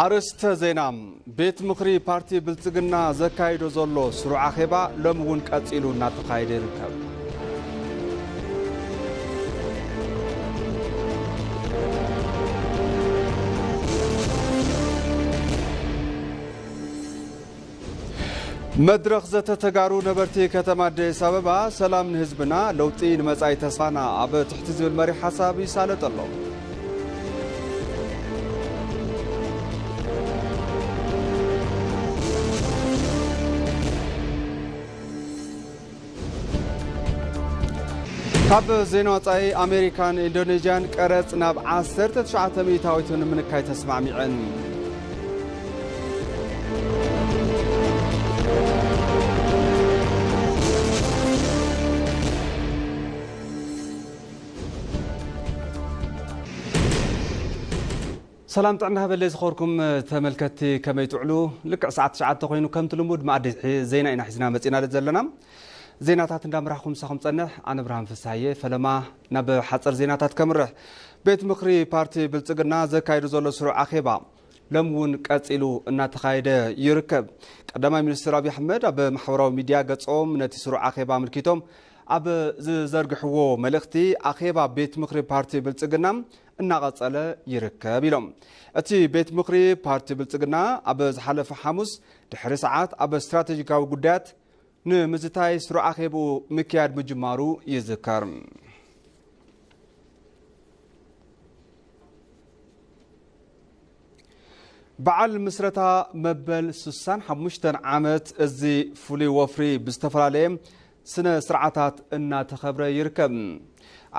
ኣርእስተ ዜና። ቤት ምኽሪ ፓርቲ ብልጽግና ዘካይዶ ዘሎ ስሩዕ ኣኼባ ሎሚ እውን ቀጺሉ እናተኻየደ ይርከብ። መድረኽ ዘተ ተጋሩ ነበርቲ ከተማ ኣዲስ ኣበባ፣ ሰላም ንህዝብና፣ ለውጢ ንመጻኢ ተስፋና ኣብ ትሕቲ ዝብል መሪሕ ሓሳብ ይሳለጥ ኣሎ። ካብ ዜና ወጻኢ፣ ኣሜሪካን ኢንዶኔዥያን ቀረጽ ናብ ዓሰርተ ትሽዓተ ሚእታዊት ንምንካይ ተስማዕሚዐን። ሰላም ጥዕና ሃበለይ ዝኸበርኩም ተመልከትቲ፣ ከመይ ትውዕሉ? ልክዕ ሰዓት ትሽዓተ ኮይኑ ከምቲ ልሙድ መኣዲ ዜና ኢና ሒዝና መጺና ዘለና። ዜናታት እንዳምራሕኩም ምሳኹም ጸንሕ ኣነ ብርሃን ፍስሃየ። ፈለማ ናብ ሓጸር ዜናታት ከምርሕ። ቤት ምኽሪ ፓርቲ ብልጽግና ዘካይዱ ዘሎ ስሩዕ ኣኼባ ሎም እውን ቀጺሉ እናተኻየደ ይርከብ። ቀዳማይ ሚኒስትር ኣብይ ኣሕመድ ኣብ ማሕበራዊ ሚድያ ገጾም ነቲ ስሩዕ ኣኼባ ኣመልኪቶም ኣብ ዝዘርግሕዎ መልእኽቲ፣ ኣኼባ ቤት ምኽሪ ፓርቲ ብልጽግና እናቐጸለ ይርከብ ኢሎም። እቲ ቤት ምኽሪ ፓርቲ ብልጽግና ኣብ ዝሓለፈ ሓሙስ ድሕሪ ሰዓት ኣብ ስትራቴጂካዊ ጉዳያት ንምዝታይ ስሩዕ ኣኼብኡ ምክያድ ምጅማሩ ይዝከር። በዓል ምስረታ መበል ስሳን ሓሙሽተን ዓመት እዚ ፍሉይ ወፍሪ ብዝተፈላለየ ስነ ስርዓታት እናተኸብረ ይርከብ።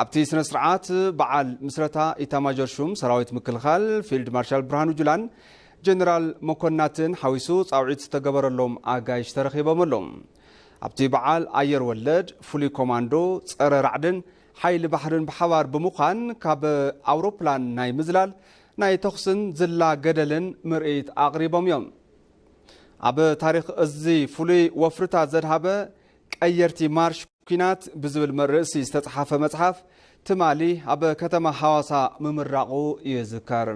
ኣብቲ ስነ ስርዓት በዓል ምስረታ ኢታማጆር ሹም ሰራዊት ምክልኻል ፊልድ ማርሻል ብርሃኑ ጁላን ጀነራል መኮንናትን ሓዊሱ ጻውዒት ዝተገበረሎም ኣጋይሽ ተረኺቦም ኣለዉ። ኣብቲ በዓል ኣየር ወለድ፣ ፍሉይ ኮማንዶ፣ ጸረ ራዕድን ሓይሊ ባሕርን ብሓባር ብምዃን ካብ ኣውሮፕላን ናይ ምዝላል፣ ናይ ተኹስን ዝላ ገደልን ምርኢት ኣቕሪቦም እዮም። ኣብ ታሪኽ እዚ ፍሉይ ወፍርታት ዘድሃበ ቀየርቲ ማርሽ ኲናት ብዝብል መርእሲ ዝተጽሓፈ መጽሓፍ ትማሊ ኣብ ከተማ ሃዋሳ ምምራቑ ይዝከር።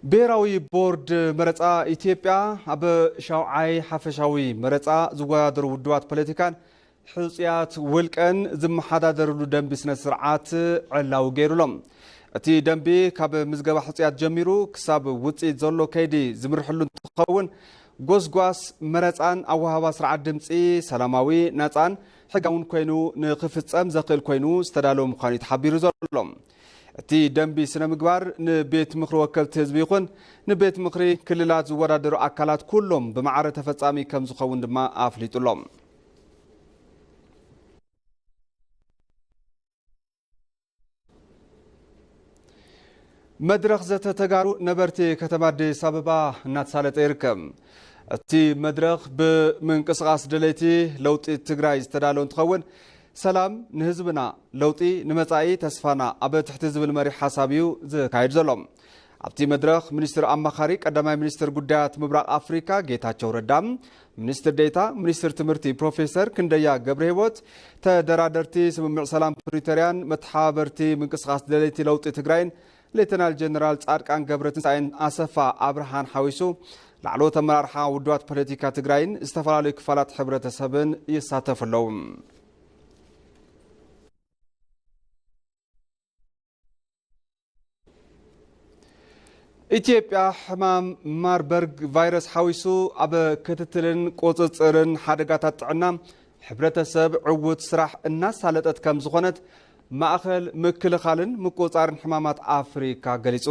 ብሔራዊ ቦርድ መረጻ ኢትዮጵያ ኣብ ሻውዓይ ሓፈሻዊ መረጻ ዝወዳደሩ ውድባት ፖለቲካን ሕጹያት ውልቀን ዝመሓዳደርሉ ደንቢ ስነ ስርዓት ዕላዊ ገይሩሎም። እቲ ደንቢ ካብ ምዝገባ ሕጹያት ጀሚሩ ክሳብ ውጽኢት ዘሎ ከይዲ ዝምርሕሉ እንትኸውን፣ ጎስጓስ መረጻን ኣወሃባ ስርዓት ድምጺ ሰላማዊ፣ ነጻን ሕጋውን ኮይኑ ንክፍጸም ዘኽእል ኮይኑ ዝተዳለወ ምዃኑ እዩ ተሓቢሩ ዘሎ። እቲ ደንቢ ስነ ምግባር ንቤት ምኽሪ ወከልቲ ህዝቢ ይኹን ንቤት ምኽሪ ክልላት ዝወዳደሩ ኣካላት ኩሎም ብማዕረ ተፈጻሚ ከም ዝኸውን ድማ ኣፍሊጡ ኣሎ። መድረኽ ዘተ ተጋሩ ነበርቲ ከተማ ኣዲስ ኣበባ እናተሳለጠ ይርከብ። እቲ መድረኽ ብምንቅስቓስ ደለይቲ ለውጢ ትግራይ ዝተዳለወ እንትኸውን፣ ሰላም ንህዝብና፣ ለውጢ ንመጻኢ ተስፋና ኣብ ትሕቲ ዝብል መሪሕ ሓሳብ እዩ ዝካየድ ዘሎ። ኣብቲ መድረኽ ሚኒስትር ኣማኻሪ ቀዳማይ ሚኒስትር ጉዳያት ምብራቕ ኣፍሪካ ጌታቸው ረዳ፣ ሚኒስትር ዴኤታ ሚኒስትር ትምህርቲ ፕሮፌሰር ክንደያ ገብረ ህይወት፣ ተደራደርቲ ስምምዕ ሰላም ፕሪቶርያን መተሓባበርቲ ምንቅስቓስ ደለይቲ ለውጢ ትግራይን ሌተናል ጀነራል ጻድቃን ገብረትንሳኤን ኣሰፋ ኣብርሃን ሓዊሱ ላዕለዎት ኣመራርሓ ውድባት ፖለቲካ ትግራይን ዝተፈላለዩ ክፋላት ሕብረተሰብን ይሳተፉ ኣለዉ። ኢትዮጵያ ሕማም ማርበርግ ቫይረስ ሓዊሱ ኣብ ክትትልን ቁጽጽርን ሓደጋታት ጥዕና ሕብረተሰብ ዕዉት ስራሕ እናሳለጠት ከም ዝኾነት ማእኸል ምክልኻልን ምቁጽጻርን ሕማማት ኣፍሪካ ገሊጹ።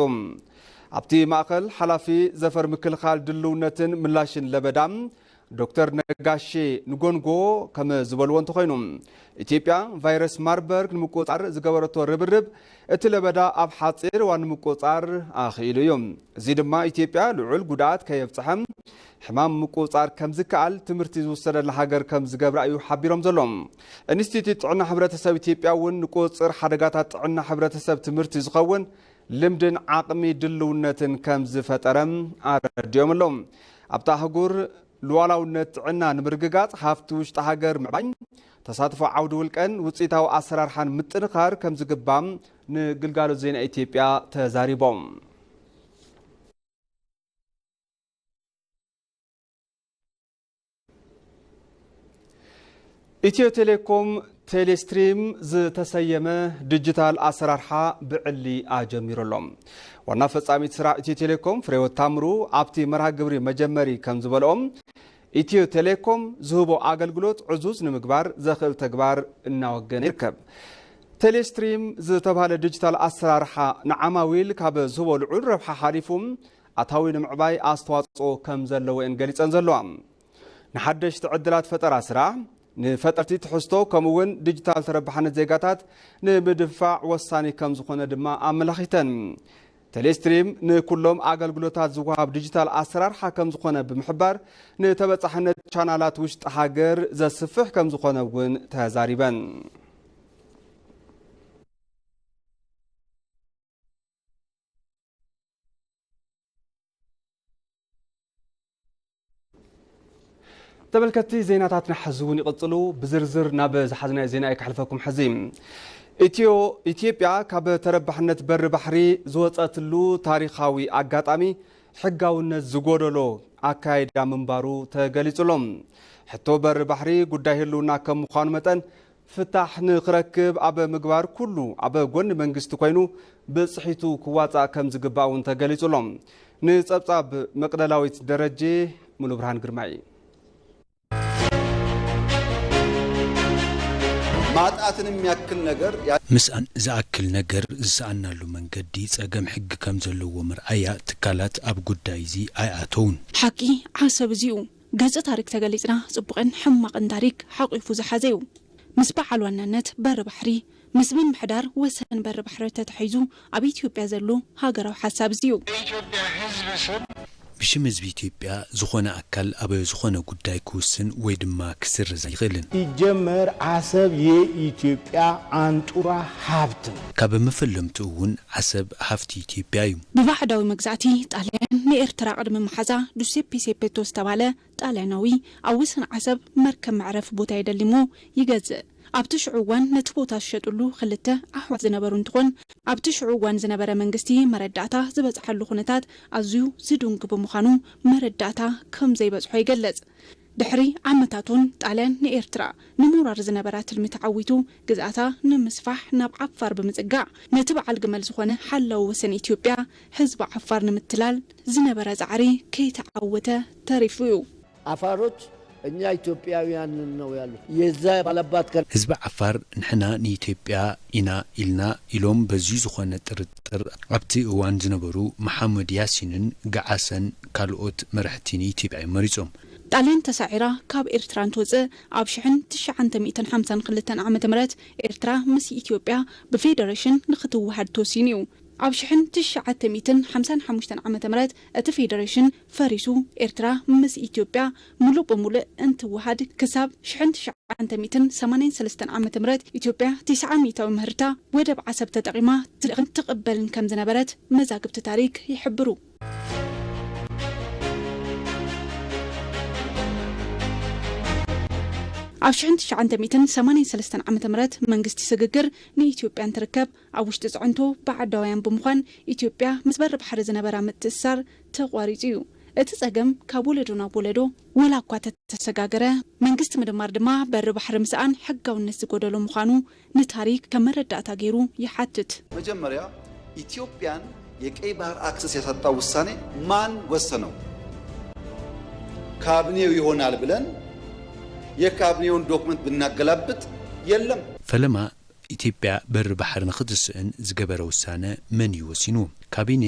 ኣብቲ ማእኸል ሓላፊ ዘፈር ምክልኻል ድልውነትን ምላሽን ለበዳ ዶክተር ነጋሼ ንጎንጎ ከም ዝበልዎ እንተኾይኑ፣ ኢትዮጵያ ቫይረስ ማርበርግ ንምቁጽጻር ዝገበረቶ ርብርብ እቲ ለበዳ ኣብ ሓፂር እዋን ንምቁጽጻር ኣኽኢሉ እዩ። እዚ ድማ ኢትዮጵያ ልዑል ጉድኣት ከየብፅሐ ሕማም ምቁጽጻር ከም ዝከኣል ትምህርቲ ዝውሰደላ ሃገር ከም ዝገብራ እዩ ሓቢሮም ዘሎ። ኢንስቲትዩት ጥዕና ሕብረተሰብ ኢትዮጵያ እውን ንቁጽጽር ሓደጋታት ጥዕና ሕብረተሰብ ትምህርቲ ዝኸውን ልምድን ዓቕሚ ድልውነትን ከም ዝፈጠረ ኣረዲኦም ኣለዉ። ኣብታ ኣህጉር ሉዓላውነት ጥዕና ንምርግጋጽ ሃፍቲ ውሽጢ ሃገር ምዕባይ፣ ተሳትፎ ዓውዲ ውልቀን ውፅኢታዊ ኣሰራርሓን ምጥንኻር ከም ዝግባም ንግልጋሎት ዜና ኢትዮጵያ ተዛሪቦም። ኢትዮ ቴሌኮም ቴሌስትሪም ዝተሰየመ ዲጂታል ኣሰራርሓ ብዕሊ ኣጀሚሩ ኣሎ። ዋና ፈጻሚት ስራሕ ኢትዮ ቴሌኮም ፍሬህይወት ታምሩ ኣብቲ መርሃ ግብሪ መጀመሪ ከም ዝበልኦም፣ ኢትዮ ቴሌኮም ዝህቦ ኣገልግሎት ዕዙዝ ንምግባር ዘኽእል ተግባር እናወገነ ይርከብ። ቴሌስትሪም ዝተባህለ ዲጂታል ኣሰራርሓ ንዓማዊል ካብ ዝህቦ ልዑል ረብሓ ሓሊፉ ኣታዊ ንምዕባይ ኣስተዋፅኦ ከም ዘለዎ እየን ገሊፀን ዘለዋ። ንሓደሽቲ ዕድላት ፈጠራ ስራሕ፣ ንፈጠርቲ ትሕዝቶ ከምኡ እውን ዲጂታል ተረባሕነት ዜጋታት ንምድፋዕ ወሳኒ ከም ዝኾነ ድማ ኣመላኺተን። ቴሌስትሪም ንኩሎም ኣገልግሎታት ዝወሃብ ዲጂታል ኣሰራርሓ ከም ዝኾነ ብምሕባር፣ ንተበፃሕነት ቻናላት ውሽጢ ሃገር ዘስፍሕ ከም ዝኾነ እውን ተዛሪበን። ተመልከትቲ፣ ዜናታትና ሕዚ እውን ይቕጽሉ። ብዝርዝር ናብ ዝሓዝናዮ ዜና እየ ከሕልፈኩም። ሕዚ ኢትዮ ኢትዮጵያ ካብ ተረባሕነት በሪ ባሕሪ ዝወጸትሉ ታሪኻዊ ኣጋጣሚ ሕጋውነት ዝጎደሎ ኣካይዳ ምንባሩ ተገሊጹ ኣሎ። ሕቶ በሪ ባሕሪ ጉዳይ ህልውና ከም ምዃኑ መጠን፣ ፍታሕ ንኽረክብ ኣብ ምግባር ኩሉ ኣብ ጎኒ መንግስቲ ኮይኑ ብጽሒቱ ክዋጻእ ከም ዝግባእ እውን ተገሊጹ ኣሎ። ንጸብጻብ መቅደላዊት ደረጀ፣ ሙሉ ብርሃን ግርማይ። ማጣትን የሚያክል ነገር ያ- ምስኣን ዝኣክል ነገር ዝሰኣናሉ መንገዲ ጸገም ሕጊ ከም ዘለዎ መርኣያ ትካላት ኣብ ጉዳይ እዚ ኣይኣተውን። ሓቂ ዓሰብ እዚ'ዩ። ገጽ ታሪክ ተገሊጽና ጽቡቕን ሕማቕን ታሪክ ሓቒፉ ዝሓዘ'ዩ። ምስ በዓል ዋናነት በሪ ባሕሪ፣ ምስ ምምሕዳር ወሰን በሪ ባሕሪ ተታሒዙ ኣብ ኢትዮጵያ ዘሎ ሃገራዊ ሓሳብ እዚ'ዩ። የኢትዮጵያ ህዝብ ስም ብሽም ህዝቢ ኢትዮጵያ ዝኾነ ኣካል ኣብ ዝኾነ ጉዳይ ክውስን ወይ ድማ ክስርዝ ኣይኽእልን። ሲጀመር ዓሰብ የኢትዮጵያ ኣንጡራ ሃብት ነው። ካብ መፈለምትኡ እውን ዓሰብ ሃፍቲ ኢትዮጵያ እዩ። ብባዕዳዊ መግዛእቲ ጣልያን ንኤርትራ ቅድሚ ምሓዛ ዱሴፔ ሴፔቶ ዝተባለ ጣልያናዊ ኣብ ወሰን ዓሰብ መርከብ መዕረፊ ቦታ የደሊ እሞ ይገዝእ። ኣብቲ ሽዑ እዋን ነቲ ቦታ ዝሸጥሉ ክልተ ኣሕዋት ዝነበሩ እንትኾን ኣብቲ ሽዑ እዋን ዝነበረ መንግስቲ መረዳእታ ዝበፅሓሉ ኩነታት ኣዝዩ ዝድንጉ ብምዃኑ መረዳእታ ከም ዘይበፅሖ ይገልፅ። ድሕሪ ዓመታት እውን ጣልያን ንኤርትራ ንምውራር ዝነበራ ትልሚ ተዓዊቱ ግዝኣታ ንምስፋሕ ናብ ዓፋር ብምፅጋዕ ነቲ በዓል ግመል ዝኾነ ሓላዊ ወሰን ኢትዮጵያ ህዝቢ ዓፋር ንምትላል ዝነበረ ፃዕሪ ከይተዓወተ ተሪፉ እዩ። አፋሮች እኛ ኢትዮጵያውያን ነን ነው ያሉት። የዛ ባላባት ከ ህዝቢ ዓፋር ንሕና ንኢትዮጵያ ኢና ኢልና ኢሎም በዚ ዝኾነ ጥርጥር ኣብቲ እዋን ዝነበሩ መሓመድ ያሲንን ገዓሰን ካልኦት መራሕቲ ንኢትዮጵያ እዮም መሪጾም። ጣልያን ተሳዒራ ካብ ኤርትራ እንትወጽእ ኣብ ሽሕን ትሽዓተ ሚእትን ሓምሳን ክልተን ዓመተ ምህረት ኤርትራ ምስ ኢትዮጵያ ብፌደሬሽን ንኽትወሃድ ተወሲኑ እዩ። ኣብ ሽሕን ትሽዓተ ሚእትን ሓምሳን ሓሙሽተን ዓመተ ምህረት እቲ ፌደሬሽን ፈሪሱ ኤርትራ ምስ ኢትዮጵያ ምሉእ ብምሉእ እንትወሃድ ክሳብ ሽሕን ትሽዓተ ሚእትን ሰማንያን ሰለስተን ዓመተ ምህረት ኢትዮጵያ ቲስዓ ሚእታዊ ምህርታ ወደብ ዓሰብ ተጠቒማ ትልእኽን ትቕበልን ከም ዝነበረት መዛግብቲ ታሪክ ይሕብሩ። ኣብ ሽሕን ትሽዓተ ሚእትን ሰማንያን ሰለስተን ዓመተ ምህረት መንግስቲ ስግግር ንኢትዮጵያ እንትርከብ ኣብ ውሽጢ ፅዕንቶ ባዕዳውያን ብምዃን ኢትዮጵያ ምስ በሪ ባሕሪ ዝነበራ ምትእስሳር ተቋሪፁ እዩ። እቲ ፀገም ካብ ወለዶ ናብ ወለዶ ወላ እኳ ተተሰጋገረ መንግስቲ ምድማር ድማ በሪ ባሕሪ ምስኣን ሕጋውነት ዝጎደሎ ምዃኑ ንታሪክ ከም መረዳእታ ገይሩ ይሓትት። መጀመሪያ ኢትዮጵያን የቀይ ባህር ኣክሰስ ያሳጣው ውሳኔ ማን ወሰነው? ካቢኔው ይሆናል ብለን የካቢኔውን ዶክመንት ብናገላብጥ የለም። ፈለማ ኢትዮጵያ በሪ ባሕሪ ንኽትስእን ዝገበረ ውሳነ መን እዩ ወሲንዎ? ካቢኔ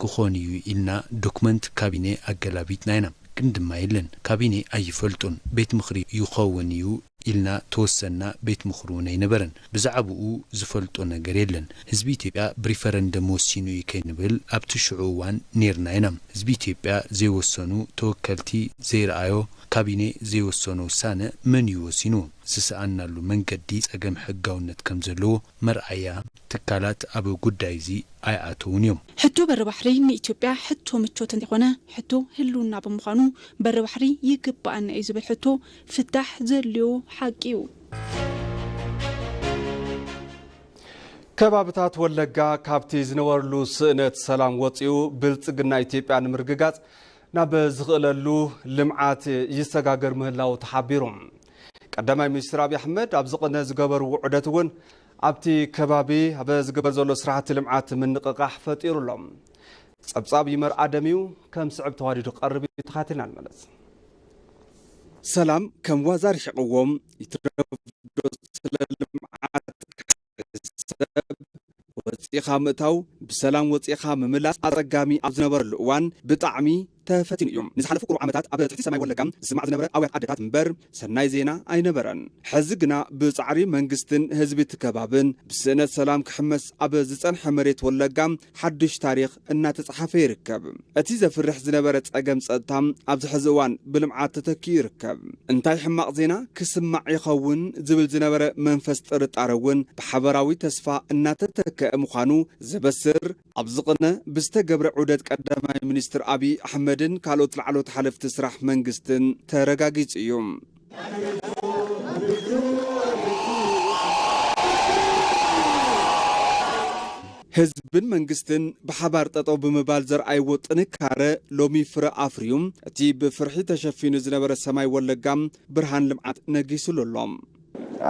ክኾን እዩ ኢልና ዶክመንት ካቢኔ ኣገላቢጥና ኢና፣ ግን ድማ የለን። ካቢኔ ኣይፈልጦን፣ ቤት ምኽሪ ይኸውን እዩ ኢልና ተወሰና፣ ቤት ምኽሪ እውን ኣይነበረን። ብዛዕባኡ ዝፈልጦ ነገር የለን። ህዝቢ ኢትዮጵያ ብሪፈረንደም ወሲኑ እዩ ከይንብል ኣብቲ ሽዑ እዋን ኔርና ኢና። ህዝቢ ኢትዮጵያ ዘይወሰኑ ተወከልቲ ዘይረኣዮ ካቢኔ ዘይወሰኖ ውሳነ መን እዩ ወሲኑ? ዝሰኣናሉ መንገዲ ጸገም ሕጋውነት ከም ዘለዎ መርኣያ ትካላት ኣብ ጉዳይ እዚ ኣይኣተውን እዮም። ሕቶ በሪ ባሕሪ ንኢትዮጵያ ሕቶ ምቾት እንተይኮነ ሕቶ ህልውና ብምዃኑ በሪ ባሕሪ ይግበኣና እዩ ዝብል ሕቶ ፍታሕ ዘድልዮ ሓቂ እዩ። ከባብታት ወለጋ ካብቲ ዝነበርሉ ስእነት ሰላም ወጺኡ ብልጽግና ኢትዮጵያ ንምርግጋጽ ናብ ዝኽእለሉ ልምዓት ይሰጋገር ምህላው ተሓቢሩ። ቀዳማይ ሚኒስትር ኣብይ ኣሕመድ ኣብዚ ቅነ ዝገበርዎ ዑደት እውን ኣብቲ ከባቢ ኣብ ዝግበር ዘሎ ስራሕቲ ልምዓት ምንቕቓሕ ፈጢሩ ኣሎ። ጸብጻብ ይመር ኣደም እዩ፣ ከም ስዕብ ተዋዲዱ ክቐርብ እዩ፣ ተኻቲልና ንመለስ። ሰላም ከም ዋዛ ርሒቕዎም ይትረፍ ዶ ስለ ልምዓት ክሕሰብ፣ ወፂኻ ምእታው፣ ብሰላም ወፂኻ ምምላስ ኣፀጋሚ ኣብ ዝነበረሉ እዋን ብጣዕሚ ተፈቲኑ እዩ። ንዝሓለፉ ቁሩብ ዓመታት ኣብ ትሕቲ ሰማይ ወለጋ ዝስማዕ ዝነበረ ኣውያት ኣደታት እምበር ሰናይ ዜና ኣይነበረን። ሕዚ ግና ብፃዕሪ መንግስትን ህዝቢ እቲ ከባብን ብስእነት ሰላም ክሕመስ ኣብ ዝፀንሐ መሬት ወለጋ ሓድሽ ታሪኽ እናተፅሓፈ ይርከብ። እቲ ዘፍርሕ ዝነበረ ጸገም ጸጥታ ኣብዚ ሕዚ እዋን ብልምዓት ተተኪኡ ይርከብ። እንታይ ሕማቕ ዜና ክስማዕ ይኸውን ዝብል ዝነበረ መንፈስ ጥርጣረ እውን ብሓበራዊ ተስፋ እናተተክአ ምዃኑ ዘበስር ኣብዚ ቅነ ብዝተገብረ ዑደት ቀዳማይ ሚኒስትር ኣብይ ኣሕመድን ካልኦት ላዕለዎት ሓለፍቲ ስራሕ መንግስትን ተረጋጊጹ እዩ። ህዝብን መንግስትን ብሓባር ጠጠው ብምባል ዘርኣይዎ ጥንካረ ሎሚ ፍረ ኣፍርዩ። እቲ ብፍርሒ ተሸፊኑ ዝነበረ ሰማይ ወለጋ ብርሃን ልምዓት ነጊሱሉ ኣሎ።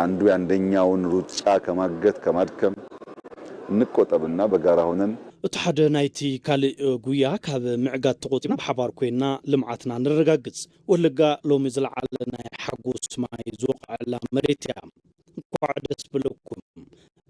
አንዱ የአንደኛውን ሩጫ ከማገት ከማድከም እንቆጠብና በጋራ ሆነን እቲ ሓደ ናይቲ ካልእ ጉያ ካብ ምዕጋት ተቖጢብና ብሓባር ኮይንና ልምዓትና ነረጋግጽ። ወለጋ ሎሚ ዝለዓለ ናይ ሓጎስ ማይ ዝወቕዐላ መሬት እያ። እንኳዕ ደስ በለኩም።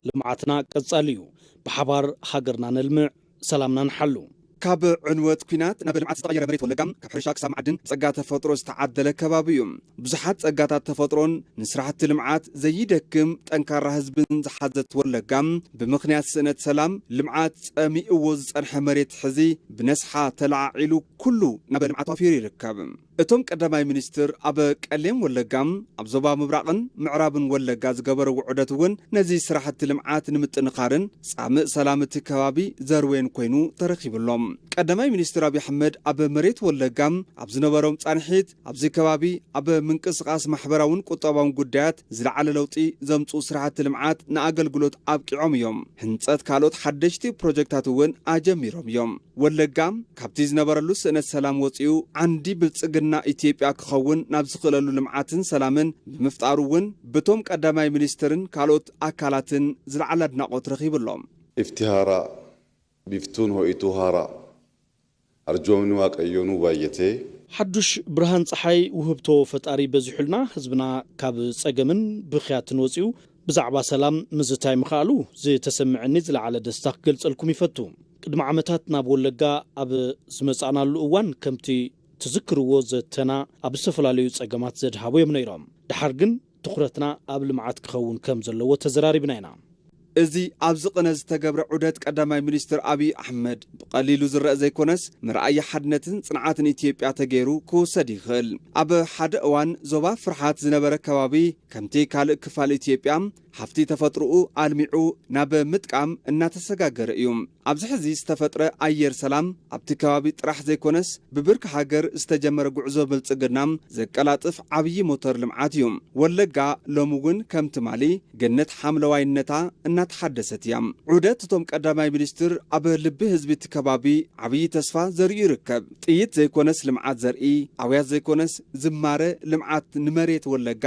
ልምዓትና ቀጻሊ እዩ። ብሓባር ሃገርና ነልምዕ፣ ሰላምና ንሓሉ። ካብ ዕንወት ኲናት ናብ ልምዓት ዝተቐየረ መሬት ወለጋ፣ ካብ ሕርሻ ክሳብ መዓድን ጸጋ ተፈጥሮ ዝተዓደለ ከባቢ እዩ። ብዙሓት ጸጋታት ተፈጥሮን ንስራሕቲ ልምዓት ዘይደክም ጠንካራ ህዝብን ዝሓዘት ወለጋ፣ ብምኽንያት ስእነት ሰላም፣ ልምዓት ጸሚእዎ ዝጸንሐ መሬት ሕዚ ብነስሓ ተለዓዒሉ ኩሉ ናብ ልምዓት ዋፊሩ ይርከብ። እቶም ቀዳማይ ሚኒስትር ኣብ ቀሌም ወለጋ፣ ኣብ ዞባ ምብራቕን ምዕራብን ወለጋ ዝገበርዎ ዑደት እውን ነዚ ስራሕቲ ልምዓት ንምጥንኻርን ጻምእ ሰላም እቲ ከባቢ ዘርዌን ኮይኑ ተረኺቡ ኣሎ። ቀዳማይ ሚኒስትር ኣብይ ኣሕመድ ኣብ መሬት ወለጋ ኣብ ዝነበሮም ጻንሒት፣ ኣብዚ ከባቢ ኣብ ምንቅስቓስ ማሕበራውን ቁጠባውን ጉዳያት ዝለዓለ ለውጢ ዘምጽኡ ስራሕቲ ልምዓት ንኣገልግሎት ኣብቂዖም እዮም። ህንጸት ካልኦት ሓደሽቲ ፕሮጀክታት እውን ኣጀሚሮም እዮም። ወለጋ ካብቲ ዝነበረሉ ስእነት ሰላም ወጺኡ ዓንዲ ብልጽግና ኢትዮጵያ ክኸውን ናብ ዝኽእለሉ ልምዓትን ሰላምን ብምፍጣሩ እውን ብቶም ቀዳማይ ሚኒስትርን ካልኦት ኣካላትን ዝለዓለ ኣድናቖት ረኺቡ ኣሎ። Ifti haaraa, biftuun ho'ituu haaraa, arjoomni waaqayyoo nuu baay'atee. ሓዱሽ ብርሃን ጸሓይ ውህብቶ ፈጣሪ በዚሑልና፣ ህዝብና ካብ ጸገምን ብኽያትን ወጺኡ ብዛዕባ ሰላም ምዝታይ ምኽኣሉ ዝተሰምዐኒ ዝለዓለ ደስታ ክገልጸልኩም ይፈቱ። ቅድሚ ዓመታት ናብ ወለጋ ኣብ ዝመጻእናሉ እዋን ከምቲ ትዝክርዎ ዘተና ኣብ ዝተፈላለዩ ጸገማት ዘድሃቡ እዮም ነይሮም። ደሓር ግን ትኹረትና ኣብ ልምዓት ክኸውን ከም ዘለዎ ተዘራሪብና ኢና። እዚ ኣብዚ ቅነ ዝተገብረ ዑደት ቀዳማይ ሚኒስትር ኣብይ ኣሕመድ ብቐሊሉ ዝረአ ዘይኮነስ መርኣያ ሓድነትን ጽንዓትን ኢትዮጵያ ተገይሩ ክውሰድ ይኽእል። ኣብ ሓደ እዋን ዞባ ፍርሓት ዝነበረ ከባቢ ከምቲ ካልእ ክፋል ኢትዮጵያ ሃፍቲ ተፈጥሮኡ ኣልሚዑ ናብ ምጥቃም እናተሰጋገረ እዩ። ኣብዚ ሕዚ ዝተፈጥረ ኣየር ሰላም ኣብቲ ከባቢ ጥራሕ ዘይኮነስ ብብርኪ ሃገር ዝተጀመረ ጉዕዞ ብልጽግና ዘቀላጥፍ ዓብዪ ሞተር ልምዓት እዩ። ወለጋ ሎሚ እውን ከም ትማሊ ገነት ሓምለዋይነታ እናተሓደሰት እያ። ዑደት እቶም ቀዳማይ ሚኒስትር ኣብ ልቢ ህዝቢ እቲ ከባቢ ዓብዪ ተስፋ ዘርእዩ ይርከብ። ጥይት ዘይኮነስ ልምዓት ዘርኢ፣ ኣውያት ዘይኮነስ ዝማረ ልምዓት ንመሬት ወለጋ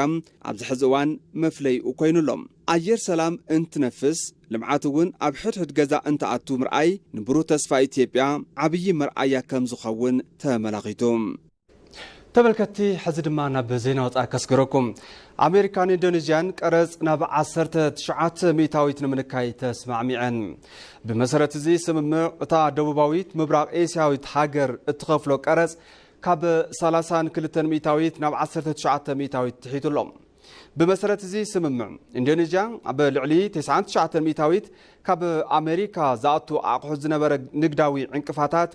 ኣብዚ ሕዚ እዋን መፍለይኡ ኮይኑ ኣሎ። ኣየር ሰላም እንትነፍስ፣ ልምዓት እውን ኣብ ሕድሕድ ገዛ እንትኣቱ ምርኣይ ንብሩህ ተስፋ ኢትዮጵያ ዓብዪ መርኣያ ከም ዝኸውን ተመላኺቱ። ተመልከትቲ፣ ሕዚ ድማ ናብ ዜና ወፃኢ ከስግረኩም። ኣሜሪካን ኢንዶኔዥያን ቀረፅ ናብ ዓሰርተ ትሽዓተ ሚእታዊት ንምንካይ ተስማዕሚዐን። ብመሰረት እዚ ስምምዕ፣ እታ ደቡባዊት ምብራቕ ኤስያዊት ሃገር እትኸፍሎ ቀረፅ ካብ ሰላሳ ክልተ ሚእታዊት ናብ ዓሰርተ ትሽዓተ ሚእታዊት ትሒቱ ኣሎ። ብመሰረት እዚ ስምምዕ፣ ኢንዶኔዥያ ኣብ ልዕሊ ተስዓን ትሽዓተን ሚእታዊት ካብ ኣሜሪካ ዝኣቱ ኣቑሑት ዝነበረ ንግዳዊ ዕንቅፋታት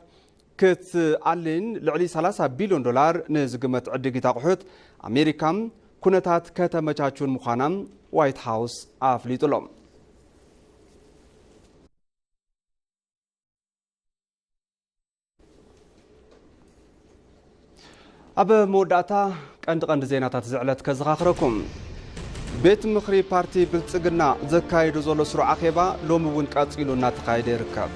ክትኣልን ልዕሊ ሰላሳ ቢልዮን ዶላር ንዝግመት ዕድጊት ኣቑሑት ኣሜሪካ ኩነታት ከተመቻቹን ምዃና ዋይት ሃውስ ኣፍሊጡ ኣሎ። ኣብ መወዳእታ ቀንዲ ቀንዲ ዜናታት እዚ ዕለት ከዘኻኽረኩም። ቤት ምኽሪ ፓርቲ ብልጽግና ዘካየዶ ዘሎ ስሩዕ ኣኼባ ሎሚ እውን ቀጺሉ እናተኻየደ ይርከብ።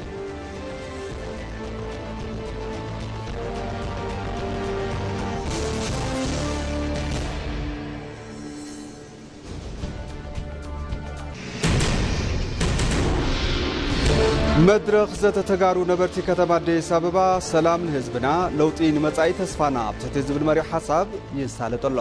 መድረኽ ዘተ ተጋሩ ነበርቲ ከተማ ኣዲስ ኣበባ፣ ሰላም ንህዝብና፣ ለውጢ ንመጻኢ ተስፋና ኣብ ትሕቲ ዝብል መሪሕ ሓሳብ ይሳለጥ ኣሎ።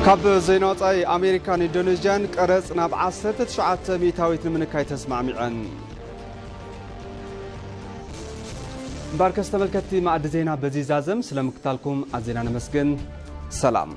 ካብ ዜና ወጻኢ፣ ኣሜሪካን ኢንዶኔዥያን ቀረጽ ናብ ዓሰርተ ትሽዓተ ሚእታዊት ንምንካይ ተስማዕሚዐን። እምበኣርከስ ተመልከትቲ መኣዲ ዜና በዚ ዛዘም፣ ስለ ምክታልኩም ኣዜና ነመስግን። ሰላም።